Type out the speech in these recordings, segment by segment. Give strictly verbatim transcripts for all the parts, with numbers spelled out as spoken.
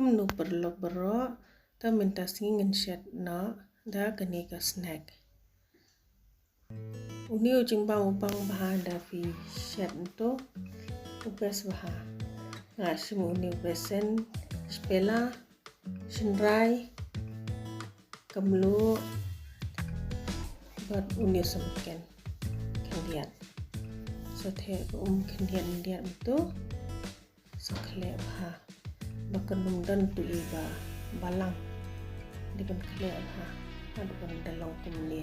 Ngan u paralok baroh, te mynta sngi ngin shet noh da kane ka snack. Une u jingbam u bang bha, da phi shet nto u best bha. Nga shim une u besen, shpela, shynrai, ka mluh, bad une u samken khyndiat. Sa the um khyndiat khyndiat nto. Sa khleh bha. Ba kan ym don tu i ba balang. Dei ban khleh bha. Haduh ban da long kumne.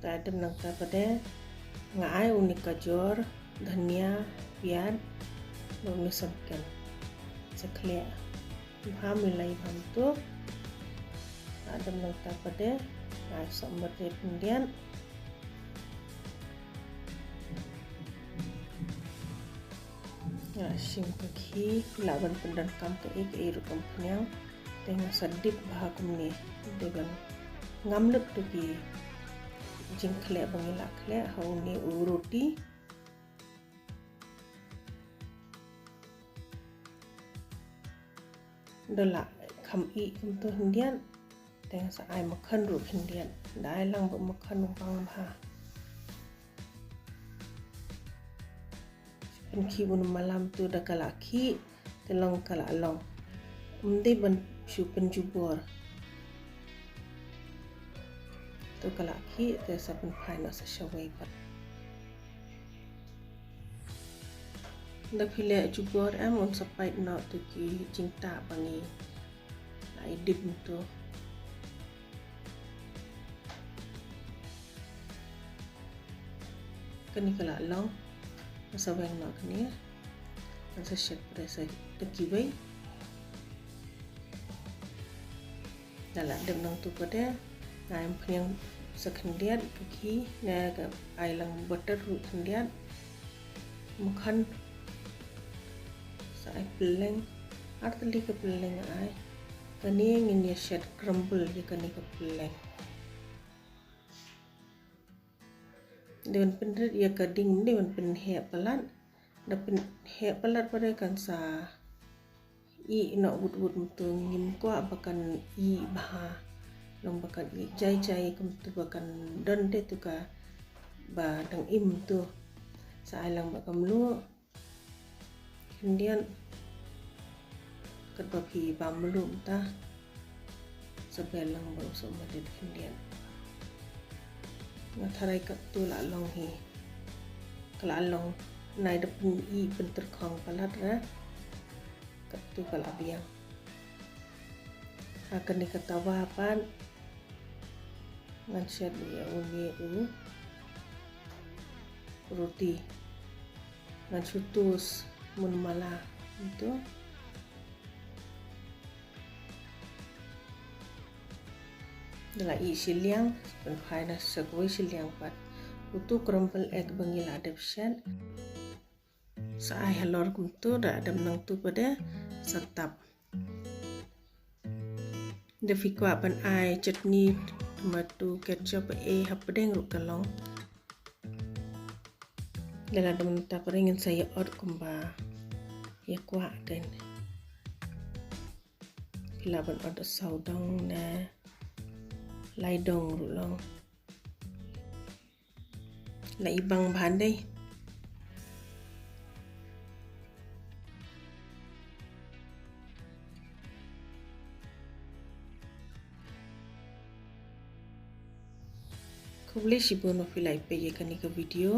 Te dep nangta pat de nga ai une ka jor, dhania, piat, bad une u samken. Sa khleh bha, milai bha nto. Te dep nangta pat de nga ai sohmynrit khyndiat. Nga shim ka khih, lah ban pyndonkam kaei kaei ruh ka umphniang. Te nga sa dip bha kumne, dei ban ngam lut tu ki jingkhleh ba ngi la khleh ha une u roti. Da la kham ih kumto khyndiat, te nga sa ai makhan ruh khyndiat. Da ai lang bad makhan u bang bha. Pynkhih bun malam tu da ka la khih, te long ka la long. Ym dei ban shu pynjubor. Tu ka la khih, te sa pynphai noh sa shawei pat. Da phi leh jubor em, un sa pait noh tu ki jingtah ba ngi la ai dip nto. Kane ka la long. Sa weng noh kane. Kan sa shet pat de sa da kiwei. Da la dep nangtu pat de, nga ai umphniang sa khyndiat, ka khih, nga ai lang butter ruh khyndiat. Makhan sa ai pylleng, ar tylli ka pylleng nga ai. Kane ngin ïa shet crumble ïa kane ka pylleng. Dei ban pynrit ïa ka ding, dei ban pynheh palat. Da pynheh palat pat de kan sa ih noh wut wut, mynta ngim kwah ba kan ih bha. Long ba kan ih jai jai, kumta ba kan don de tu kaba dang im tu. Sa ai lang bad ka mluh khyndiat. Katba phi bam mluh mynta, sa beh lang bad u sohmynrit khyndiat. Nga tharai katto la long hi. Ka la long, nai da pyn-i pyntyrkhong palat ra. Katto ka la biang. Ha kane ka tawa pat ngan shet ïa une u roti. Ngan shu toast mynmala ito. Da la ih shiliang, pynphai noh sa kawei shiliang pat. Uto u crumble egg ba ngi la dep shet. Sa ai halor kumto, da dep nangtu pat de sa tap. Da phi kwah ban ai chutney, tomato, ketchup, eh, hapdeng ruh ka long. Da la dep mynta pat de ngin sa ïa ot kumba ïa kwah kein. Phi lah ban ot da saw dong ne lai dong ruh long. La i bang bha dei. Khublei shibun ba phi la peit ïa kane ka video.